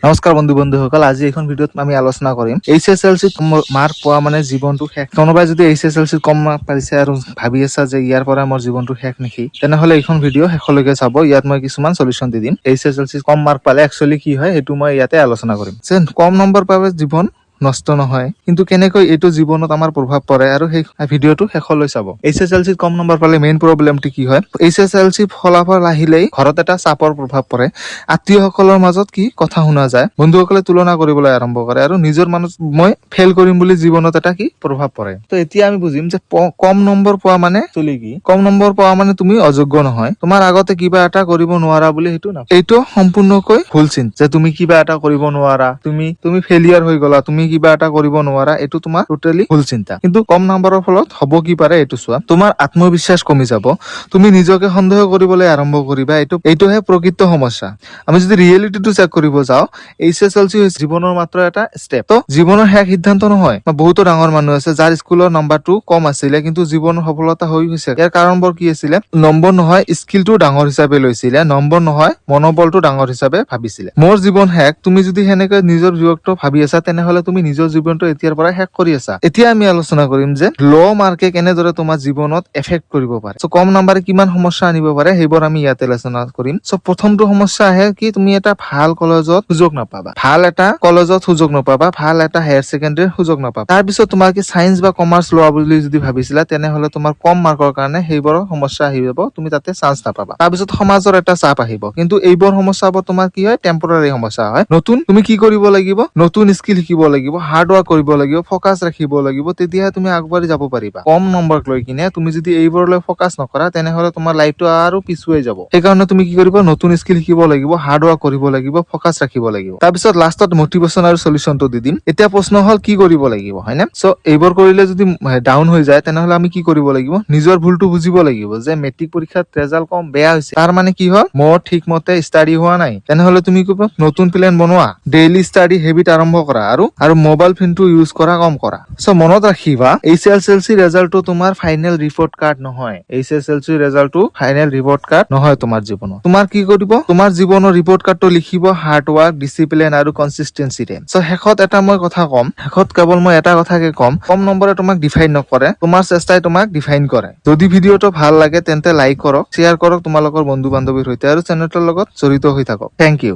নমস্কাৰ বন্ধু বন্ধুসকল, আজি এইখন ভিডিঅ'ত আমি আলোচনা কৰিম এইচএছএলচিত মাৰ্ক পোৱা মানে জীৱনটো শেষ। কোনোবাই যদি এইচএছএলচিত কম মাৰ্ক পাইছে আৰু ভাবি আছা যে ইয়াৰ পৰা মোৰ জীৱনটো শেষ নেকি, তেনেহ'লে এইখন ভিডিঅ' শেষলৈকে চাব। ইয়াত মই কিছুমান চলিউশ্যন দি দিম। এইচএছএলচিত কম মাৰ্ক পালে একচুৱেলি কি হয়, সেইটো মই ইয়াতে আলোচনা কৰিম যে কম নম্বৰ পালে জীৱন নষ্ট নহয়, কিন্তু কেনেকৈ এইটো জীৱনত আমাৰ প্ৰভাৱ পৰে আৰু সেই ভিডিঅ'টো শেষলৈ চাব। এইচএছএলচিত কম নম্বৰ পালে মেইন প্ৰব্লেমটো কি হয়? এইচএছএলচি ফলাফল আহিলেই ঘৰত এটা চাপৰ প্ৰভাৱ পৰে। আত্মীয়সকলৰ মাজত কি কথা শুনা যায়, বন্ধুসকলে তুলনা কৰিবলৈ আৰম্ভ কৰে আৰু নিজৰ মনত মই ফেইল কৰিম বুলি জীৱনত এটা কি প্ৰভাৱ পৰে। তো এতিয়া আমি বুজিম যে কম নম্বৰ পোৱা মানে চলি কি। কম নম্বৰ পোৱা মানে তুমি অযোগ্য নহয়, তোমাৰ আগতে কিবা এটা কৰিব নোৱাৰা বুলি সেইটো না, এইটো সম্পূৰ্ণকৈ ভুল চিন্তা যে তুমি কিবা এটা কৰিব নোৱাৰা, তুমি ফেইলিয়াৰ হৈ গলা, তুমি কিবা এটা কৰিব নোৱাৰা, এইটো তোমাৰ টোটেলি ভুল চিন্তা। কিন্তু কম নম্বৰৰ ফলত হ'ব কি পাৰে, এইটো চোৱা। তোমাৰ আত্মবিশ্বাস কমি যাব, তুমি নিজকে সন্দেহ কৰিবলৈ আৰম্ভ কৰিবা। এইটোহে প্ৰকৃত সমস্যা। আমি যদি ৰিয়েলিটিটো চেক কৰিব যাওঁ, এইচএছএলচি হৈছে জীৱনৰ মাত্ৰ এটা ষ্টেপ, তো জীৱনৰ শেষ সিদ্ধান্ত নহয়। বা বহুতো ডাঙৰ মানুহ আছে যাৰ স্কুলৰ নম্বৰটো কম আছিলে, কিন্তু জীৱনৰ সফলতা হৈ গৈছে। ইয়াৰ কাৰণবোৰ কি আছিলে? নম্বৰ নহয়, স্কিলটো ডাঙৰ হিচাপে লৈছিলে। নম্বৰ নহয়, মনোবলটো ডাঙৰ হিচাপে ভাবিছিলে। মোৰ জীৱন শেষ, তুমি যদি সেনেকৈ নিজৰ জীৱনটো ভাবি আছা, তেনেহলে তুমি নিজৰ জীৱনটো এতিয়াৰ পৰা শেষ কৰি আছা। এতিয়া আমি আলোচনা কৰিম যে ল' মাৰ্কে কেনেদৰে তোমাৰ জীৱনত এফেক্ট কৰিব পাৰে। চ' কম নাম্বাৰে কিমান সমস্যা আনিব পাৰে, সেইবোৰ আমি ইয়াতে আলোচনা কৰিম। চ' প্ৰথমটো সমস্যা আহে কি, তুমি এটা ভাল কলেজত সুযোগ নাপাবা, ভাল এটা কলেজত সুযোগ নাপাবা, ভাল এটা হায়াৰ ছেকেণ্ডেৰী সুযোগ নাপাবা। তাৰপিছত তোমাৰ কি চায়েন্স বা কমাৰ্চ লোৱা বুলি যদি ভাবিছিলা, তেনেহলে তোমাৰ কম মাৰ্কৰ কাৰণে সেইবোৰৰ সমস্যা আহি যাব, তুমি তাতে চান্স নাপাবা। তাৰপিছত সমাজৰ এটা চাপ আহিব। কিন্তু এইবোৰ সমস্যাবোৰ তোমাৰ কি হয়? টেম্পৰাৰী সমস্যা হয়। নতুন তুমি কি কৰিব লাগিব? নতুন স্কিল শিকিব লাগিব, হাৰ্ড ৱৰ্ক কৰিব লাগিব, ফকাচ ৰাখিব লাগিব, তেতিয়াহে তুমি আগবাঢ়ি যাব পাৰিবা। কম নম্বৰ লৈ কিনে তুমি যদি এইবোৰলৈ ফকাচ নকৰা, তেনেহলে তোমাৰ লাইফটো আৰু পিছুৱাই যাব। সেইকাৰণে তুমি কি কৰিব? নতুন স্কিল শিকিব লাগিব, হাৰ্ড ৱৰ্ক কৰিব লাগিব, ফকাচ ৰাখিব লাগিব। তাৰপিছত লাষ্টত মটিভেশ্যন আৰু চলিউশ্যনটো দি দিম। এতিয়া প্ৰশ্ন হ'ল, কি কৰিব লাগিব, হয়নে? চ' এইবোৰ কৰিলে যদি ডাউন হৈ যায়, তেনেহলে আমি কি কৰিব লাগিব? নিজৰ ভুলটো বুজিব লাগিব যে মেট্ৰিক পৰীক্ষাত ৰেজাল্ট কম বেয়া হৈছে, তাৰ মানে কি হ'ল? মোৰ ঠিকমতে ষ্টাডি হোৱা নাই। তেনেহলে তুমি কি কৰিবা? নতুন প্লেন বনোৱা, ডেইলি ষ্টাডি হেবিট আৰম্ভ কৰা আৰু মোবাইল ফোনটো ইউজ কৰা কম কৰা। চ' মনত ৰাখিবা, এইচএছএলচি ৰেজাল্টটো তোমাৰ ফাইনেল ৰিপৰ্ট কাৰ্ড নহয়। এইচএছএলচি ৰেজাল্টটো ফাইনেল ৰিপৰ্ট কাৰ্ড নহয় তোমাৰ জীৱনত। তোমাৰ কি কৰিব? তোমাৰ জীৱনৰ ৰিপৰ্ট কাৰ্ডটো লিখিব হাৰ্ড ৱৰ্ক, ডিচিপ্লিন আৰু কনচিষ্টেঞ্চিৰে। চ' শেষত এটা মই কথা ক'ম, শেষত কেৱল মই এটা কথাকে ক'ম, কম নম্বৰে তোমাক ডিফাইন নকৰে, তোমাৰ চেষ্টাই তোমাক ডিফাইন কৰে। যদি ভিডিঅ'টো ভাল লাগে, তেন্তে লাইক কৰক, শ্বেয়াৰ কৰক তোমালোকৰ বন্ধু বান্ধৱীৰ সৈতে আৰু চেনেলটোৰ লগত জড়িত হৈ থাকক। Thank you.